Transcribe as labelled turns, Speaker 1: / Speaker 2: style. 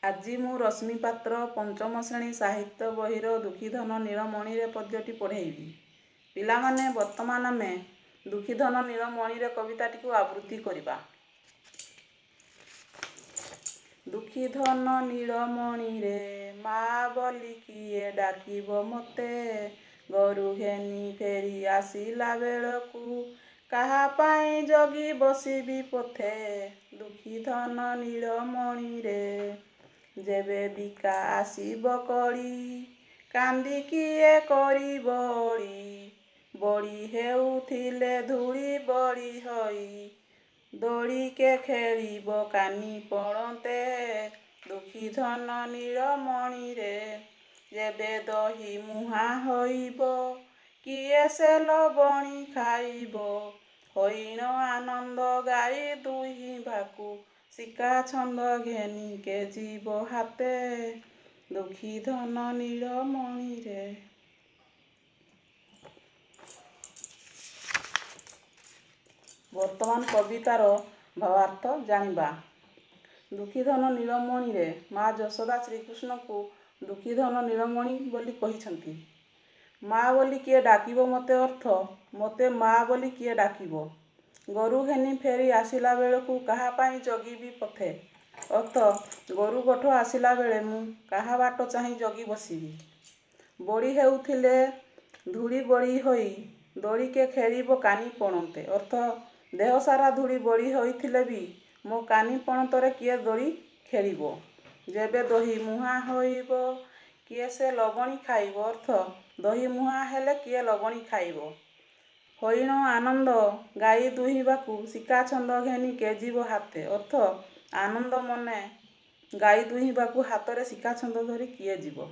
Speaker 1: ଆଜି ମୁଁ ରଶ୍ମି ପାତ୍ର ପଞ୍ଚମ ଶ୍ରେଣୀ ସାହିତ୍ୟ ବହିର ଦୁଃଖୀଧନ ନୀଳମଣିରେ ପଦ୍ୟଟି ପଢ଼େଇବି। ପିଲାମାନେ, ବର୍ତ୍ତମାନ ଆମେ ଦୁଃଖୀଧନ ନୀଳମଣିରେ କବିତାଟିକୁ ଆବୃତ୍ତି କରିବା। ଦୁଃଖୀଧନ ନୀଳମଣିରେ, ମା ବୋଲି କିଏ ଡାକିବ ମୋତେ? ଗୋରୁ ଘେନି ଫେରି ଆସିଲା ବେଳକୁ କାହା ପାଇଁ ଜଗି ବସିବି ପଥେ? ଦୁଃଖୀଧନ ନୀଳମଣିରେ। ଯେବେ ବିକା ଆସିବ କଳି, କାନ୍ଦି କିଏ କରିବ ଅଳି? ବଳି ହେଉଥିଲେ ଧୂଳି ବଳି ହୋଇ ଦୋଳିକେ ଖେଳିବ କାନି ପଣତେ? ଦୁଃଖୀଧନ ନୀଳମଣିରେ। ଯେବେ ଦହି ମୁହାଁ ହୋଇବ, କିଏ ସେ ଲବଣୀ ଖାଇବ? ହୋଇଣ ଆନନ୍ଦ ଗାଈ ଦୁହିଁବାକୁ ଶିକା ଛନ୍ଦ ଘେନି କେ ଯିବ ହାତେ? ଦୁଃଖୀଧନ ନୀଳମଣିରେ। ବର୍ତ୍ତମାନ କବିତାର ଭାବାର୍ଥ ଜାଣିବା। ଦୁଃଖୀଧନ ନୀଳମଣିରେ ମା ଯଶୋଦା ଶ୍ରୀକୃଷ୍ଣଙ୍କୁ ଦୁଃଖୀଧନ ନୀଳମଣି ବୋଲି କହିଛନ୍ତି। ମା ବୋଲି କିଏ ଡାକିବ ମୋତେ ଅର୍ଥ ମୋତେ ମା ବୋଲି କିଏ ଡାକିବ? ଗୋରୁ ଘେନି ଫେରି ଆସିଲା ବେଳକୁ କାହା ପାଇଁ ଜଗିବି ପଥେ ଅର୍ଥ ଗୋରୁ ଗୋଠ ଆସିଲା ବେଳେ ମୁଁ କାହା ବାଟ ଚାହିଁ ଜଗି ବସିବି? ବଳି ହେଉଥିଲେ ଧୂଳି ବୋଳି ହୋଇ ଦୋଳିକେ ଖେଳିବ କାନି ପଣନ୍ତେ ଅର୍ଥ ଦେହସାରା ଧୂଳି ବୋଳି ହୋଇଥିଲେ ବି ମୋ କାନି ପଣତରେ କିଏ ଦୋଳି ଖେଳିବ? ଯେବେ ଦହି ମୁହାଁ ହୋଇବ, କିଏ ସେ ଲବଣୀ ଖାଇବ ଅର୍ଥ ଦହି ମୁହାଁ ହେଲେ କିଏ ଲବଣୀ ଖାଇବ? ହୋଇଣ ଆନନ୍ଦ ଗାଈ ଦୁହିଁବାକୁ ଶିକା ଛନ୍ଦ ଘେନି କେ ଯିବ ହାତେ ଅର୍ଥ ଆନନ୍ଦ ମନେ ଗାଈ ଦୁହିଁବାକୁ ହାତରେ ଶିକା ଛନ୍ଦ ଧରି କିଏ ଯିବ?